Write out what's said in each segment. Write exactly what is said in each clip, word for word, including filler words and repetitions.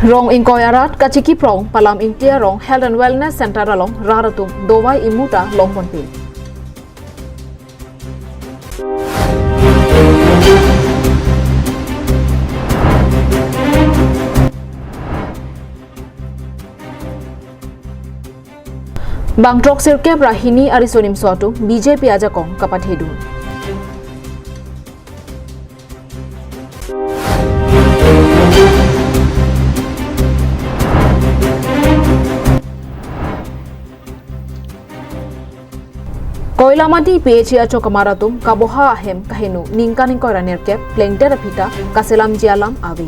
Rong ingkoi arat kachiki prong Palam Ingti arong Health and Wellness Center along rat atum dovai imu ta longponpe. Bang throksirkep ra hini ariso nimso atum B J P ajakong kapathedun. Koilamati P H E achokamar atum kaboha ahem kaheno ningkan ingkoi ra nerkep plengdet aphi ta kaselamji alam ave.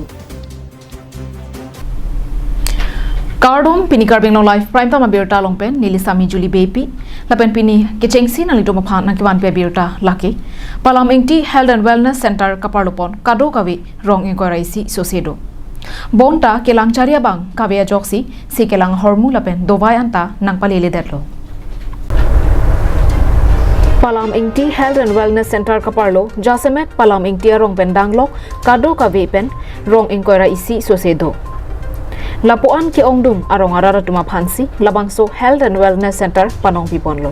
Kardom, pini Karbi Anglong Live Prime Time abirta along pen neli Sami Julie Beypi, lapen pini kechengsi nanglitum aphan nangkevanpi abirta lake Palam Ingti Health and Wellness Center kaparlopon kadokave rong ingkoi ra isi sose do. Bonta kelang chari abang kave ajoksi se kelang ahormu lapen dovai anta nangpaleledetlo. Palam Ingti Health and Wellness Center kaparlo jasemet Palam Ingti arong pen danglok kadokave pen rong ingkoi ra isi sose do. Lapuan ke-ongdung arong arat atum aphansi labangso Health and Wellness Center panongpiponlo.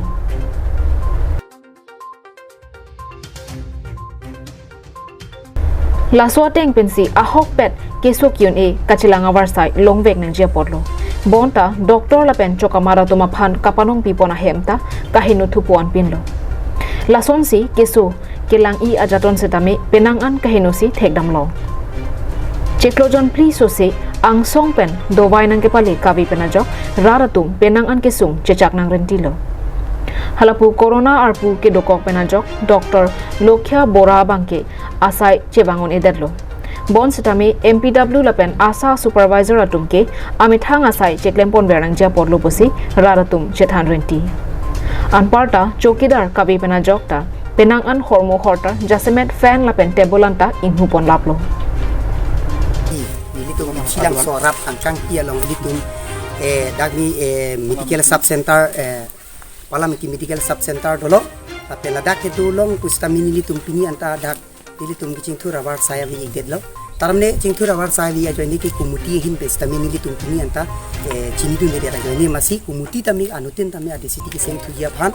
Laso ateng pensi ahokpet keso ki-un-e kachelang avarsai longvek nangji apotlo. Bonta doctor lapen chokamar atum aphan kapanongpipon ahem ta kaheno thupo anpinlo. Lasonsi keso kelang-i ajaton setame penang an kahenosi thekdamlong. Chiklo jon phli sose angsong pen dovai nangkepale kave pen ajok rat atum penang an kesung chechak nangrentilo. Halapu corona arpu kedokok pen ajok Doctor Lokhya Bora abangke asai chevang un-edetlo. Bonsitame M P W lapen ASHA supervisor atum ke amethang asai cheklemponver nangji apotlo pusi rat atum chethan renti. Anparta chowkidar kave pen ajok ta penang an hormu hortar jasemet fan lapen table anta inghuponlaplo. Nelitum Silangso Rat Angkangpi along nelitum, eh, dak ni, eh, medical sub center, eh, Palam Ingti medical sub center dolo. Lapen ladak kedo along pusitame nelitum pini anta dak nelitum kechingthur avarsai ave-ikdetlo. Tarmane chingthur avarsai ave ajoine ke committee ahin pusitame nelitum pini anta, eh, chinidundedet ajoine, masi committee tame anuttin tame adisiti keseng thuji aphan.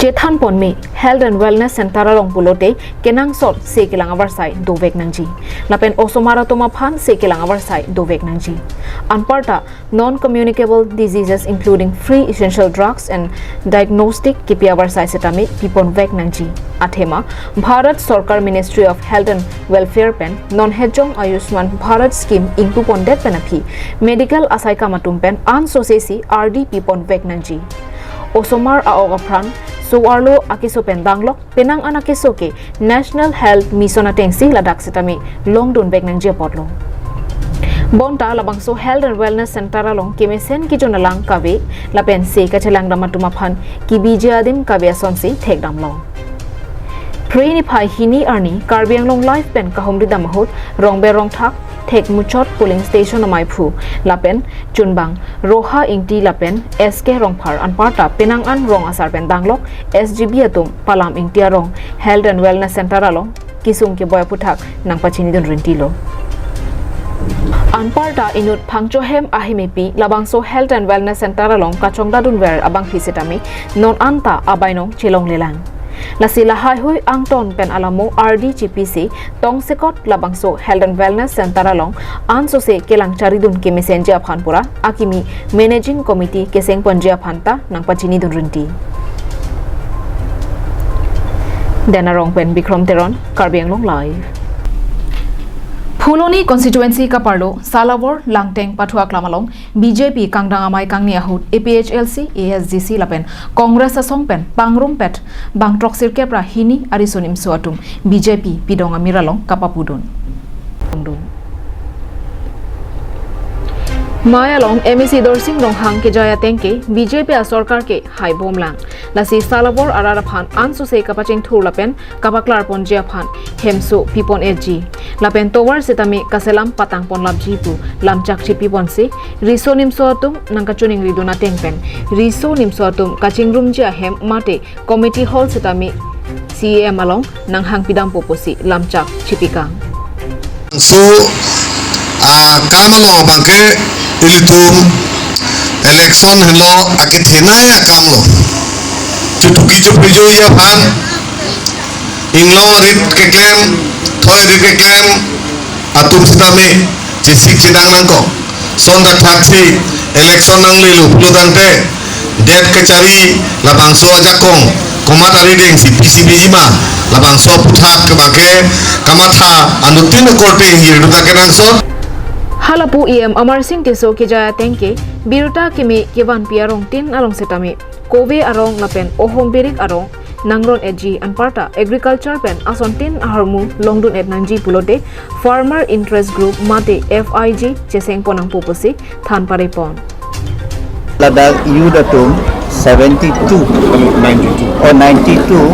Chethanponme Health and Wellness Center along pulote kenangsot se kelang avarsai dovek nangji. Lapen osomar atum aphan se kelang avarsai dovek nangji. Anparta non-communicable diseases including free essential drugs and diagnostic kipi avarsai setame piponvek nangji. Athema Bharat Sorkar Ministry of Health and Welfare pen non hejong Ayushman Bharat scheme ingpupondet pen aphi medical asaikam atum pen ansose si ardi piponvek nangji. Osomar a-ok apran so-arlo akeso pen danglok penang an akeso ke National Health Mission atengsi ladak setame longdunvek nangji apotlo. Bonta labangso Health and Wellness Center along kemesen kejun alang kave lapen se kachelangdam atum aphan kebiji adim kave asonsi thekdamlong. Phre niphai hini arni Karbi Anglong Live pen kahumridam ahut Rongber Rongthak, Thekmuchot polling station amaiphu lapen chunbang Roha Ingti lapen S K Rongphar anparta penang an rong asar pen danglok S G B atum Palam Ingti arong Health and Wellness Center along kesung keboi aphuthak nangpachinidun rentilo. Anparta inut phangcho hem ahimepi labangso Health and Wellness Center along kachongdadunver abangphi setame non anta abainong chelonglelang. Lasi lahaihui angton pen alamo ardi chipisi tongsekot labangso Health and Wellness Center along ansose kelang charidun kemesenji aphan pura akimi Managing Committee kesengponji aphan ta nangpachinidun renti. Denarong pen Bikrom Teron, Karbi Anglong Live. Phuloni constituency kaparlo Salabor Langteng Pathu Aklam along B J P kangdang amei kangni ahut A P H L C, A S D C lapen Congress asong pen pangrumpet bang throksirkep ra hini ariso nimso atum B J P pidong amir along kapapudun. Mei along M A C Dorsing Ronghang kejai ateng ke B J P asorkar ke haibomlang. Lasi Salabor arat aphan ansose kapachingthur lapen kapaklarponji aphan hemso pipon-etji. Lapen tovar setame kaselam patangponlapji pu lamchak chipiponsi riso nimso atum nangkachiningridun ateng pen riso nimso atum kachingrumji ahem mate committee hall setame C E M along nanghangpidampo pusi lamchak chipikang. So, Akam along abangke ilitum election henlo akethenei akam lo. Chutuki chupijo iya aphan inglong rit keklem, thoi rit keklem atum sitame chesik chedang nangkok. Sonda thaksi election nanglelo pulo tangte, det kachari labangso ajakong komat arideng si pisi piji ma, labangso aphuthak ke abangke kamatha anuttin korte hirduta kenangsot. Halapu E M Amar Singh Tisso kejai ateng ke birta keme kevanpi arongtin along sitame kove arong lapen ohom birik arong nangron-etji anparta agriculture pen asontin ahormu longdun-et nangji pulote Farmer Interest Group mate F I G chesengpon nangpo pusi than parepon. Ladak youth atum seventy-two, ninety-two. Oh, ninety-two,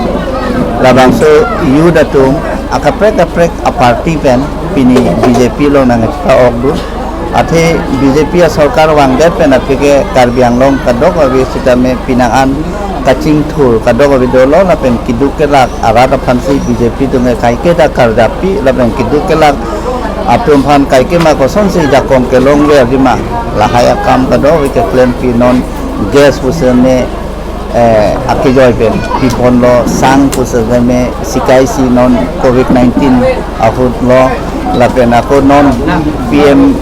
labangso youth atum akaprek kaprek aparty pen pini B J P along nangketha-ok dun. Athe B J P asorkar vangdet pen aphi ke Karbi Anglong kadokave sitame penang an kachingthur kadokave dolo lapen keduk kelak arat aphansi B J P atum ke kaiketa karjapi lapen keduk kelak atum aphan kaikema kosonsi jakong kelongver jima, lahai akam kadokave keklempi, non gas pusitame, eh, akejoi pen piponlo, sang pusitame sikaisi, non covid nineteen ahut lo lapen ako non P M.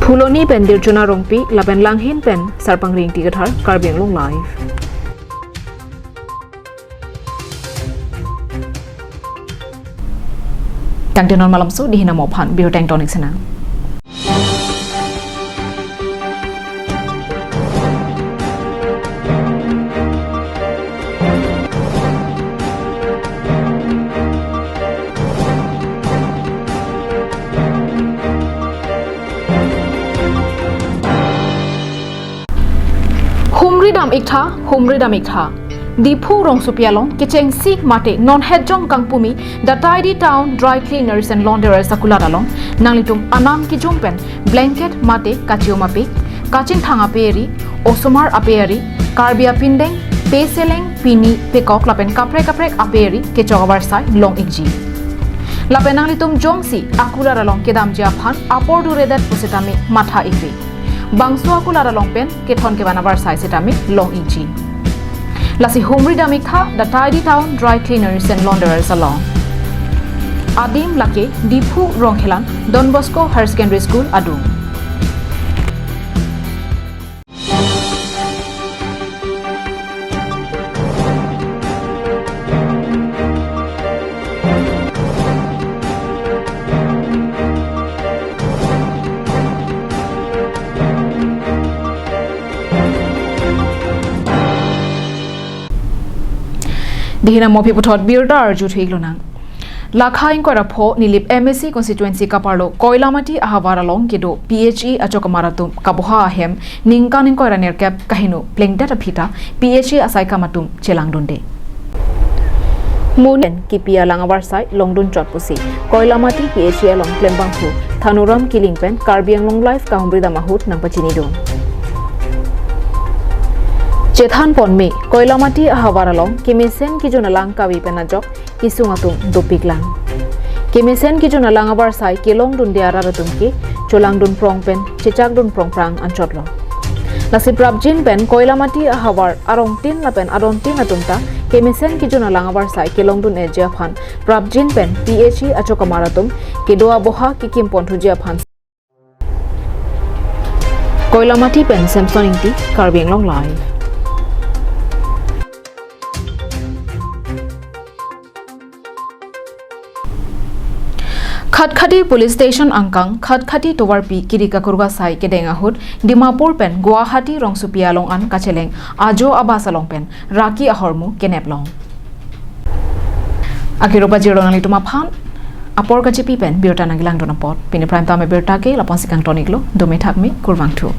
Phuloni pen Dirchona Rongpi lapen Langhin pen Sarpangri Ingti Kathar, Karbi Anglong Live. Tangte non malomso dihina mo aphan birta ingtonik sinang. Humri dam-iktha, humri dam-iktha. Diphu rongsopi along kechengsi mate non hetjong kangpumi The Tidy Town Dry Cleaners and Launderers akulat along nanglitum anam kejum pen blanket mate kachiom apik, kachingthang ape-ari, osomar ape-ari, Karbi apindeng, peseleng, pini, pekok lapen kaprek kaprek ape-ari kechok avarsai long-ikji. Lapen nanglitum jongsi akulat along kedamji aphan apor duredet pusitame matha-ikve. Bangso akulat along pen kethon kevan avarsai sitame long-ikji. Lasi humri dam-iktha The Tidy Town Dry Cleaners and Launderers along. Adim lake Diphu Rongkhelan Don Bosco Higher Secondary School adung. Dihina mo aphi puthot birta arju thik lonang. Lakha ingkoi ra pho Nilip M A C constituency kaparlo Koilamati ahavar along kedo P H E achokamar atum kaboha ahem ningkan ingkoi ra nerkep kaheno plengdet aphi ta P H E asaikam atum chelangdunde. Munen kipi alang avarsai longdun chot pusi Koilamati P H E along klembangphu Thanuram Killing pen Karbi Anglong Live kahumri dam ahut nangpachinidun. Chethan ponme, Koilamati ahavar along kemesen kejun alang kave pen ajok kesung atum dopiklang. Kemesen kejun alang avarsai kelongdunde arat atum ke cholangdun prong pen chechakdun prong prang anchotlo. Lasi prapjin pen Koilamati ahavar arongtin lapen adontin atum ta kemesen kejun alang avarsai kelongdun-eji aphan prapjin pen P H E achokamar atum kedo aboha kekim ponthuji aphan. Koilamati pen Samson Ingti, Karbi Anglong Live. Khatkhati Police Station angkang Khatkhati tovarpi kiri kakurga sai kedeng ahut Dimapur pen Guwahati rongsopi along an kacheleng ajo abas along pen raki ahormu kenep long. Akiro pajirlo nanglitum aphan, apor kachepi pen birta nanglangdun apot. Pini prime time birta ke lapu-ansi kangtoniklo, dome thakme, kurvangthu.